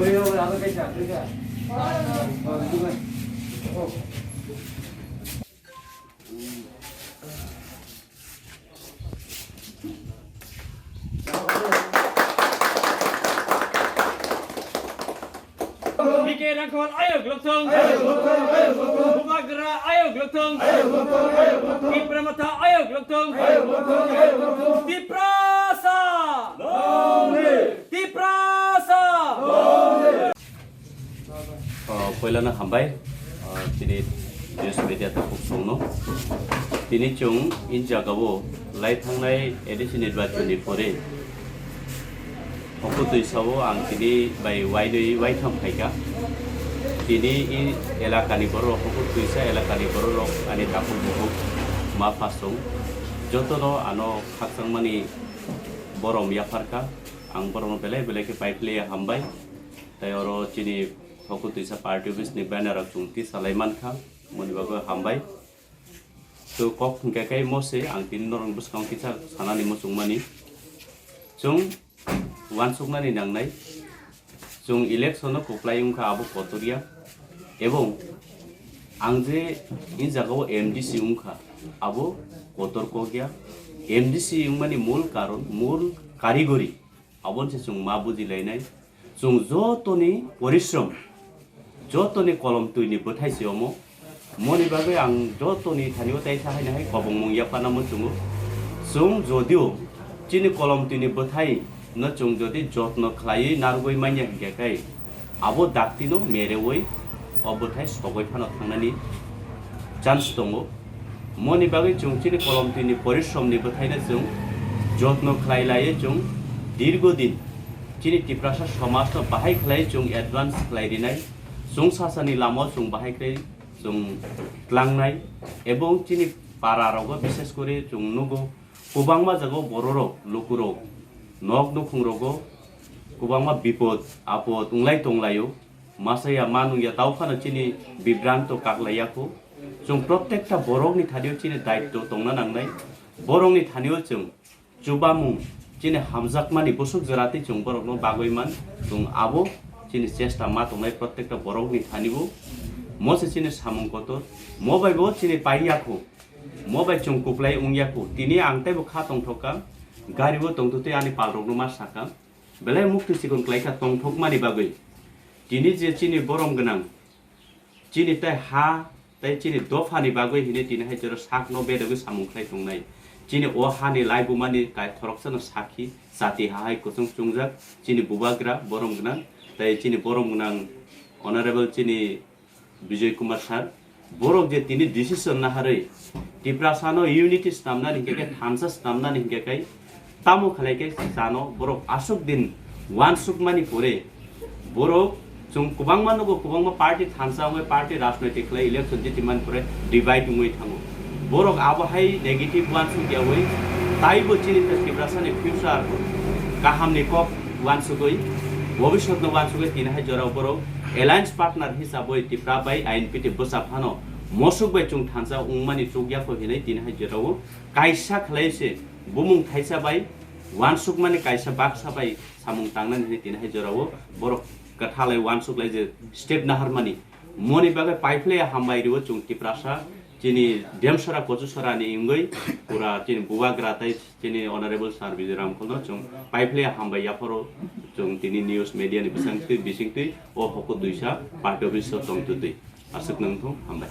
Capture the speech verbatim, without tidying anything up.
B K Rangkhol ayok lokthong. Bubagra ayok lokthong. Tipra Motha ayok lokthong. Tiprasa! Tiprasa! Oh, poilano hambai, oh, tini news media takhuk songno. Tini chwng in jagao lai thangnai A D C nirbachonni pore Hokutwi sao ang tini bai wainwi waitham phaikha. Tini i elakani borok, Hokutwisa elakani bororok ani takhuk bukhuk ma phasung jotono ano khakchangmani borom yapharkha. Ang borokno belai belai khe paiphlaiya hambai. Tei oro chini Hokutwisa party office ni banner rok chwng tisa lai mankha, moni bagwi hambai. To kok hwnkhe khe mo se ang tini norokni bwskango kisa sanani muchungmani. Chwng uansuknani nangnai, chwng election o kwplai wngkha abo kotorya, ebong ang je in jagao M D C wngkha abo kotor kokya. M D C wngmani mul karon, mul karigori aboni se chwng ma bujilainai. Chwng jotoni porishrom, jotoni kolom twini bwthai se omo. Moni bagwi ang jotoni thani o teisa haino hai kobongmung yapharna muchungo. Chwng jodio chini kolom twini bwthai no chwng jodi jotno khlaiwi narwgwi manya hinkhe khe abo daktino merewi o bwthai sogwi phano thangnani chance tongo. Moni bagwi chwng chini kolom twini porishrom ni bwthai no chwng jotno khlai laiwi chwng dirgo din chini Tiprasa somaj no bahai khlai chwng advance khlai rinai. Chwng sasani lama o chwng bahai khe chwng tlangnai, ebong chini para rogo bishes kori chwng nugo, kwbangma jagao bororok, lukurok, nok nukhung rogo kwbangma bipod apod wnglai tonglaio. Masaya manungya tau phano chini bibranto kaklaiyakho. Chwng protekta borokni thanio chini daitto tongna nangnai. Borokni thanio chwng chubamung chini hamjakmani bwswk jora tei chwng borokno bagwi man, chwng abo chini chesta ma tongnai protekta borokni thanibo. Mo se chini samung kotor, mo bai bo chini paiyakho, mo bai chwng kwplai wngyakho. Tini ang teibo kha tongthokka, gari o tongtwtwi ani palrokno ma sakha, belai mukti chikon klaikha tongthokmani bagwi. Tini je chini borom gwnang, chini tei ha tei chini dophani bagwi hinwi tini hai jora sakno bedagwi samung khlai tongnai. Chini o hani laibumani kai khoroksano sakhi chati ha hai kwchwng chwngjak chini bubagra borom gwnang tei chini borom gwnang Honorable chini Bijoy Kumar sir. Borok je tini decision naharwi Tiprasano unity snamnani hinkhe khe thansa snamnani hinkhe khe tamo khlai khe chano borok aswk din uansukmani pore borok chwng kwbangma nugo, kwbangma party thansa wngwi party rajnoitik khlai election jitimani pore divide wngwi thango. Borok abo hai negative uansuk yawi taibo chini Tiprasani future kahamni kok uansugwi bobiswtno uansugwi tini hai jorao borok alliance partner hisabwi Tipra bai I N P T bwsa phano mosuk bai chwng thansa wngmani chukya kho hinwi tini hai jorao kaisa khlai se bumung thaisa bai uansukmani kaisa baksa bai samung tangnani hinwi tini hai jorao borok kwthalai uansuk lai je step naharmani moni bagwi paiphlaiya hambai rwo chwng Tiprasa chini Demsora Kochusora ni wngwi pura chini bubagra tei chini Honorable Sir Bijoy Ramkholno chwng paiphlaiya hambai yapharo chwng tini news media ni bwsangtwi bisingtwi o Hokutwisa party office o tongtwtwi aswk nangthung hambai.